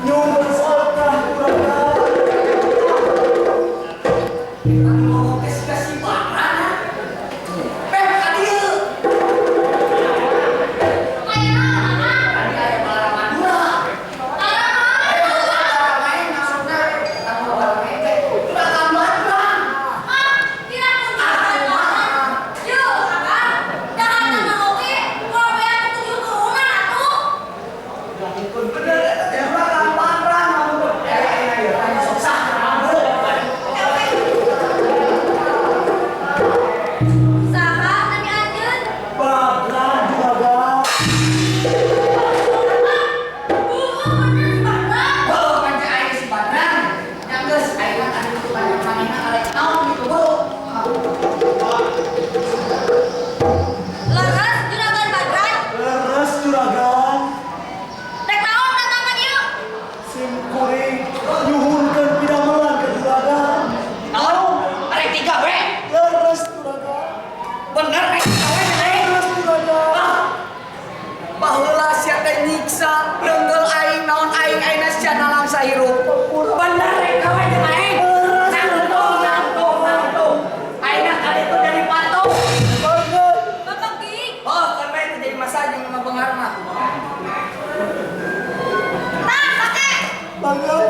Nyuhunkeun sedekah, Juragan. Anu ngomong teh siga si Badran. Peh ka dieu. Aya naon, Akang? Tadi aya Balara Madura. Aya naon? Eh, Balara main maksudna anu Balara main teh Juragan Badran. Ah, kira pun Ah, Yeuh, Akang. Dahar nama oge, moal beak tujuh turunan atuh. Bener eta teh Juragan Badran maksudna. Eh, ayeuna ieu tanya sok sah buru. Saha nami anjeun? Badran, Juragan. Heueuh, bener si Badran. Heuh, panca aya si Badran. Nya geus ayeuna tadi itu banyak manehna arek naon gitu, Bu. Leres Juragan Badran. Leres, Juragan. Rek naon datang ka dieu? Sim kuring nyuhunkeun pidamelan ka Juragan. Naon? Arek tiga we. Leres, Juragan. Bener rek tiga we teh. Leres, Juragan. Ah. Baheula sia teh nyiksa leunggeul aing naon aing ayeuna sia nalangsa hirup. Bener rek gawe jeung aing. Nangtung nangtung nangtung. Ayeuna ka ditu jadi patung. Banget. Bapak Gig. Oh, kan bae teu jadi masa jeung mah beunghar mah. Tah, pake. Banget.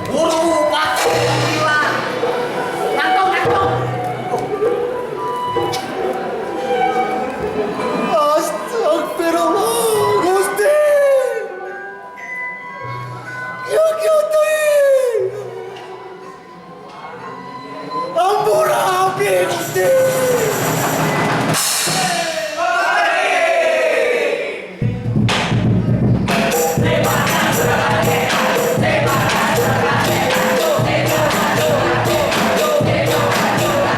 Buru patung gila. Nangtung nangtung. Astagfirullah, Gusti. Ya, ya.